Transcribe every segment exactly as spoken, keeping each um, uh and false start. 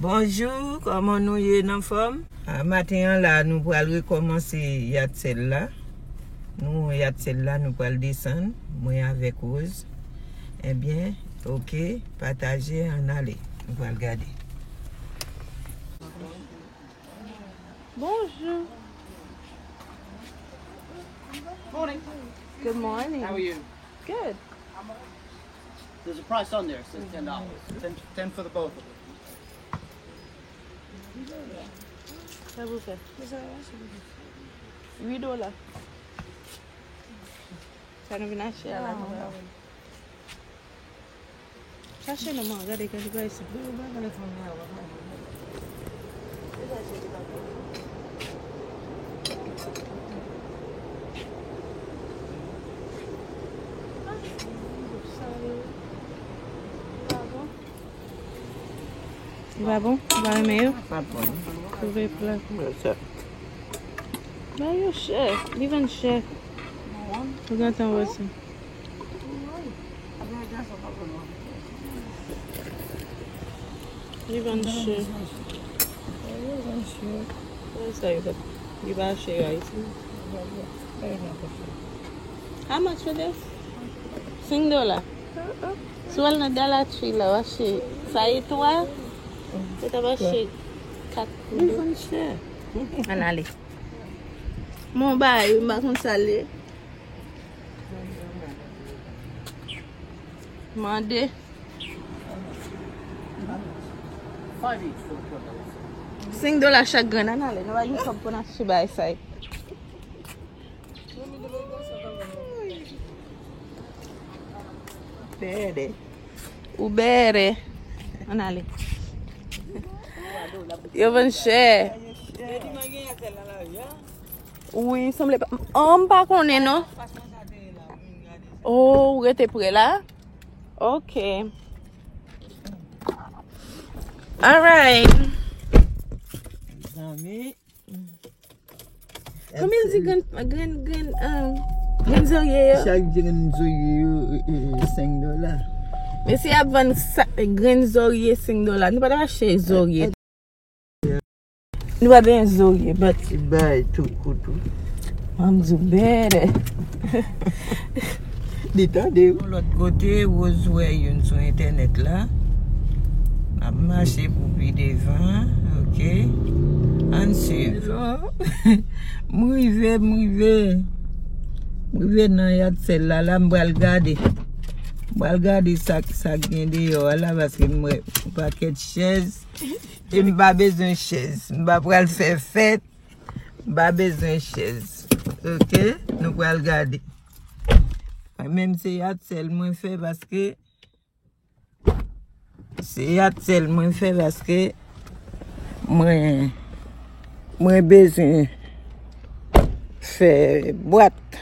Bonjou, kòman nou ye, n anfòm? A, maten an la, nou pral rekòmanse yad sèl la. Nou yad sèl la, nou pral desann, mwen avèk Rose. Ebyen, oke, pataje, ann ale. Nou pral gade. Bonjou. Morning. Good morning. How are you? Good. There's a price on there. It says ten dollars. Ten, ten for the both of them. Sa pou fè? Uit dola. Sa nou vin achte a la, nou pa wè. Chache non, man, gade, gade, gade sa. Li pa bon? Ou pa renmen yo? Pa bon. Ou vle plat? Ba yo chè. Li vann chè. Ou gentan wè sa. Li vann chè. Wè sa yo fè. Li pa chè Ayiti. How much for this? Senk dola. Si w al nan Dollar Tree la, w achte sa e twa, se t ap achte kat pou de. Li vann chè. Ann ale. Mon bagay, m pa konn sa l ye. Mande. Senk dola chak grenn, ann ale. Nou pa gen kòb pou n achte bagay sa yo. Bèdè. Ou bèdè. Ann ale. Yo vann chè. Wi, sanble pa, oh, m pa konnen non. Oh, ou rete pre la? Ok. Alright. Zanmi. Konbyen l di grenn, grenn, grenn, um, grenn zorye yo? Chak grenn zorye yo, e, e, senk dola. Mesye ap vann sa, grenn zorye senk dola. Nou pa ta achte zorye. Nou pa benyen zorye, but ti bay tou kout ou. Mwen m di w bèdè. Li tande w. Yon lòt kote, Rose wè youn sou entènèt la. M ap mache pou pi devan, oke. Ann swiv. M rive, m rive. M rive nan yad sèl la, la m pral gade. M pral gade sa, sa k gen deyò a la, paske m wè yon pakèt chèz. E m pa bezwen chèz. M pa pral fè fèt. M pa bezwen chèz. Oke? Nou pral gade. Mwen menm se yad sèl mwen fè paske, se yad sèl mwen fè paske mwen, mwen bezwen fè bwat.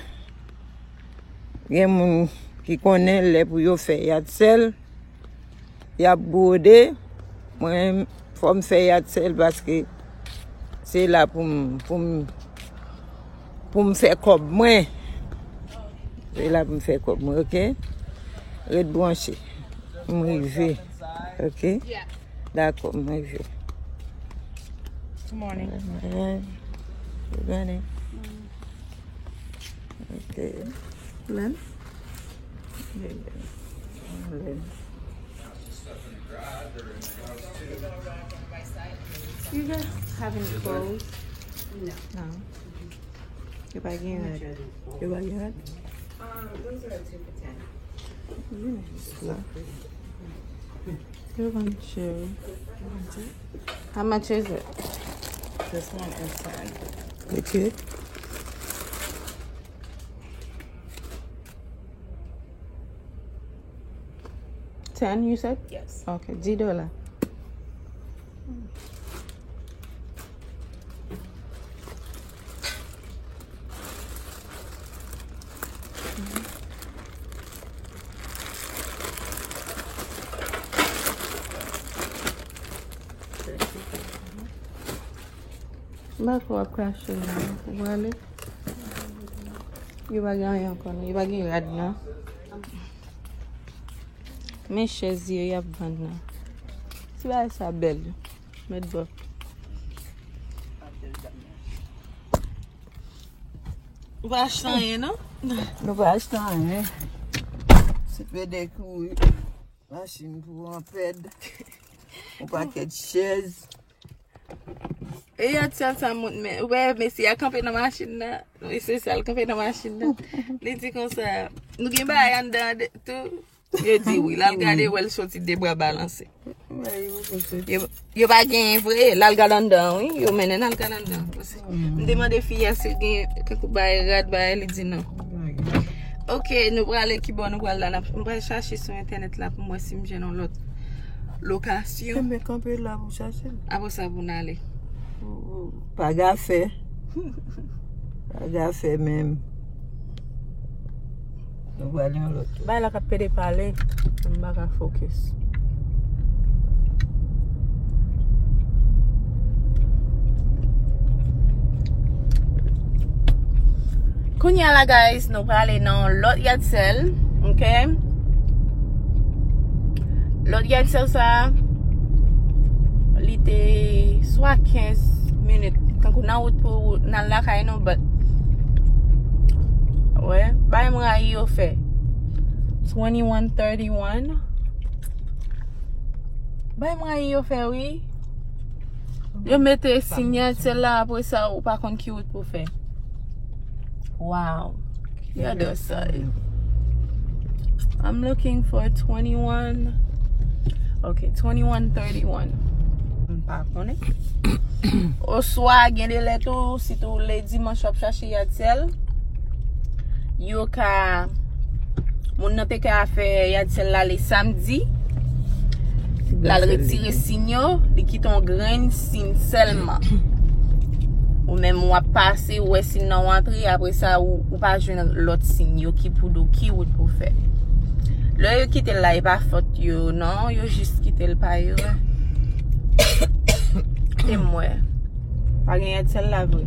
Gen moun ki konnen lè pou yo fè yad sèl, y ap bwode. Mwen, fò m fè yad sèl paske se la pou m, pou m, pou m fè kòb mwen. Se la pou m fè kòb mwen, oke? Ret branche. M rive. Oke? Dakò, m rive. Good morning. Good morning. Oke. Len? Len. You guys have any clothes? No. No. Yo pa gen rad. Yo pa gen rad? Um, those are two for ten. Yo vann chè. How much is it? This one is ten. Oke. Ten, you said? Yes. Ok, dis dola. M pa kwè w ap krache la. Ou prale? Yo pa gen anyen ankò non. Yo pa gen rad non. Men chèz yo y ap vann nan. Ti bagay sa bèl. Mèt bò. Ou pa achte anyen, non? Nou pa achte anyen. Se pede kouri. Machin pou anpèd. Yon pakèt chèz. E yatèl sa moun, men, ou wè, mesye a kanpe nan machin nan. Mesye sa, l kanpe nan machin nan. Li di konsa, nou gen bagay anndan de- tou. Yo di wi, l al gade, wè l soti de bra balanse. Yo, yo pa genyen vre, l al gade anndan, wi. Yo mennen l al gade anndan. M te mande fi a si l gen kankou bagay rad, bagay, li di non. Ok, nou prale kibò, nou pral la, n ap- m pral chache sou entènèt la pou m wè si m jwenn yon lòt lokasyon. Enben, kanpe la pou chache l. Apre sa, pou n ale. Ou, ou, pa gafè. Pa gafè menm. Nou pral yon lòt. Bay la k ap pede pale. M pa ka fokis. Kounye a la, guys, nou prale nan yon lòt yatèl, ok? Lòt yatèl sa, li te swa kenz minit, tankou nan wout pou n al lakay nou, but, wè, bay m rayi yo fè. Twenty-one thirty-one. Bay m rayi yo fè, wi. Yo mete sinyatè la, apre sa, ou pa konn ki wout pou fè. Wow. Ki adrès sa ye? I'm looking for twenty-one. Ok, twenty-one thirty-one. M pa konnen. Oswa, gen de lè tou, sitou le dimanch w ap chache yatèl, yo ka Moun nan te ka fè yatèl la le samdi. L al retire sin yo, li kite yon grenn sin sèlman. Ou menm w ap pase, ou wè sin nan w antre, apre sa, ou, ou pa jwenn lòt sin yo ki pou di w ki wout pou fè. Lè yo kite l la, e pa fòt yo, non, yo jis kite l pa erè. E m wè. Pa gen yatèl la vre.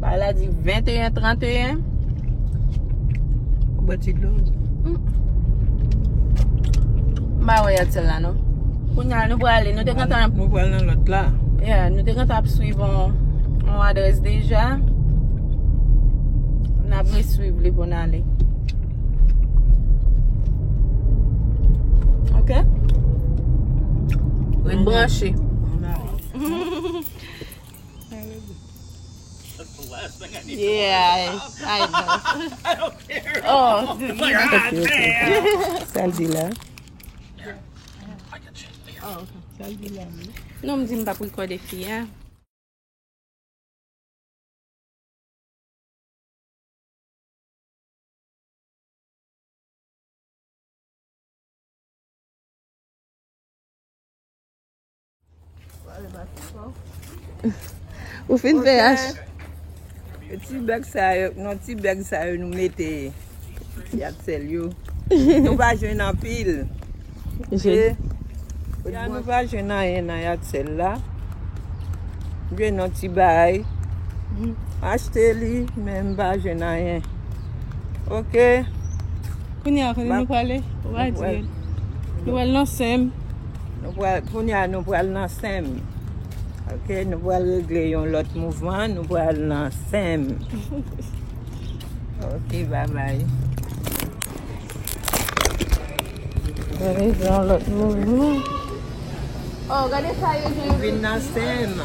Bagay la di venteyen tranteyen. Ou bwè ti dlo. Mm. M pa wè yatèl la, non. Kounye a, nou prale. Nou te gentan ap- Nou pral nan lòt la. Yeah, nou te gentan ap swiv yon, yon adrès deja. N ap reswiv li pou n ale. Ok? Ret branche. Yeah, I, I know. Oh, okay, okay, okay. Sa l di la? Oh, okay. Sa l di la, wi. Non, m di m p ap rekòde fi a. Ou fin fè ach. Ti bèg sa yo, non, ti bèg sa yo nou mete yatèl yo. Nou pa jwenn anpil. Ya, nou pa jwenn anyen nan yatèl la. Jwenn yon ti bagay. M achte li, men m pa jwenn anyen. Ok. Kounye a, kote nou prale? Ou pa di yo. Nou pral nan Senm. Nou pral, kounye a, nou pral nan Senm. Ok, nou pral regle yon lòt mouvman, nou pral nan Senm. Ok, babay. Gade, se yon lòt mouvman. Oh, gade sa yo jwenn. Vin nan Senm.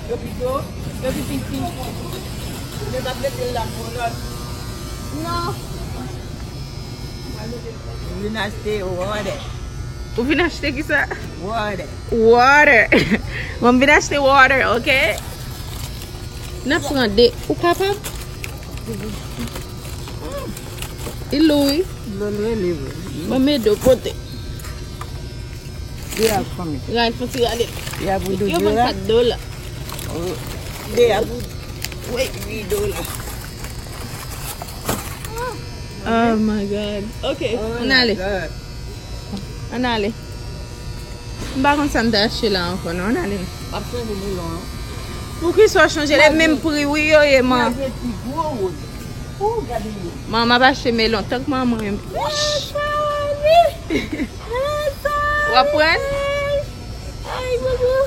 Yo pito, yo pi piti. Men m ap mete l la pou lòt. Non. M vin achte water. Ou vin achte kisa? Water. Water. Mwen m vin achte water, ok? N ap pran de. Ou kapab? Li lou, wi. Dlo l rele vre. Mwen m ede w pote. De a pou konbyen? Ralph, fon ti rale. De a pou douz dola? Yo vann kat dola. Oh, de a pou, wi, uit dola. Oh my God. Ok, ann ale. Ann ale. M pa konn sa m te achte la ankò, non. Ann ale. M ap chanje melon an. Poukisa w chanje? Lè menm pri wi yo ye, man. Gade ti gwo wout. Ou gade yo. Man, m ap achte melon tank manman menm. Konprann? Ay, boubou.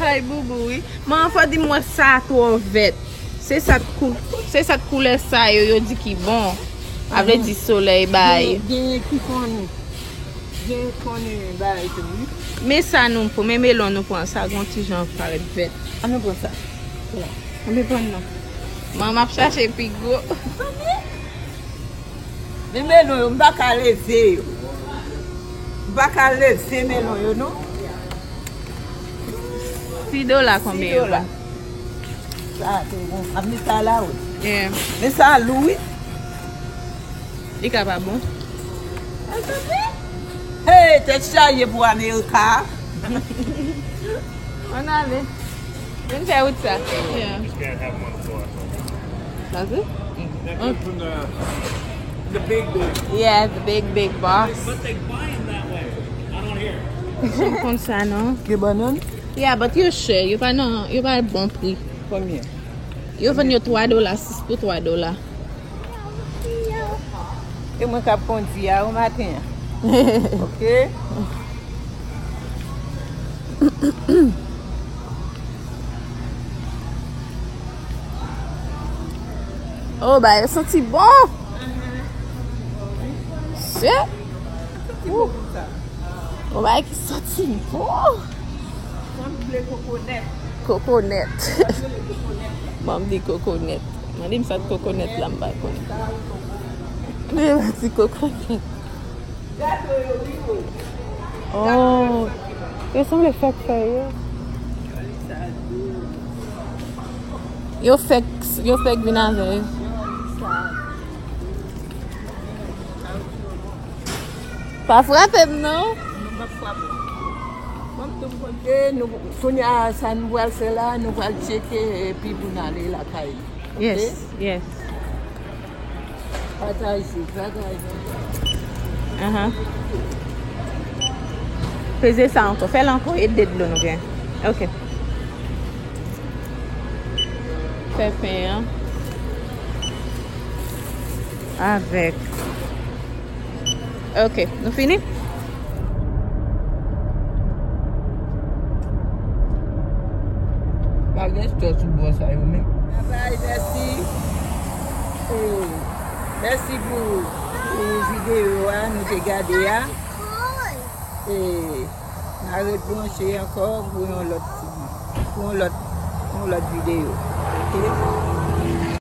Ay, boubou, wi. Manman, fò di m wè sa twò vèt. Se sa k kou-, se sa k koulè sa yo, yo di ki bon. A vle di solèy bay. Gen, gen ki konnen. Gen konnen bay tou, wi. Men sa nou pran, men melon nou pran, sa gon ti jan parèt vèt. An nou pran sa. An nou pran non. Manman ap chache pi gwo. Men melon yo, m pa ka leve yo. M pa ka leve melon yo, non. Sis dola konbyen yo? Sis dola. Sa te bon. Ap met sa la, wi. Yeah. Men sa lou, wi. Li ka pa bon. Hey, tèt chaje pou Amerika. Ann ale. Vin fè wout sa. Yeah. That's it? That comes from the, the big, big. Yeah, the big, big boss. But they buy 'em that way. I don't hear. M konn sa, non? Gen bannann? Yeah, but yo chè. Yo pa nan, yo pa bon pri. Konbyen? Yo vann yo twa dola, sis pou twa dola. E mwen k ap kondi a, o maten an. Ok? Oh, ba, yo santi bon. Se? Santi bon konsa. Yon bagay ki santi bon. Sanble kokonèt. Kokonèt. Sanble kokonèt. Bon, m di kokonèt. Mande m sa kokonèt la, m pa konnen. Li di kokonèt. Gato yo, wi, wi. Oh. Yo sanble fèk fè yo. Yo fèk, yo fèk vin avè yo. Pa frape m, non. Non, m ap frape. Bon, tout kote, nou, kounye a, sa nou pral fè la, nou pral tcheke, epi pou n ale lakay nou. Ok? Yes, yes. Pataje, pataje. Ahan. Peze sa ankò. Fè l ankò. E de dlo nou gen. Ok. Fè pen an. Avèk. Ok, nou fini? Pa gen stòk sou bò sa yo menm. Babay, mèsi. Eh, mèsi pou, pou videyo a nou te gade a. Eh, n a ret branche ankò pou yon lòt, pou yon lòt, yon lòt videyo. Ok?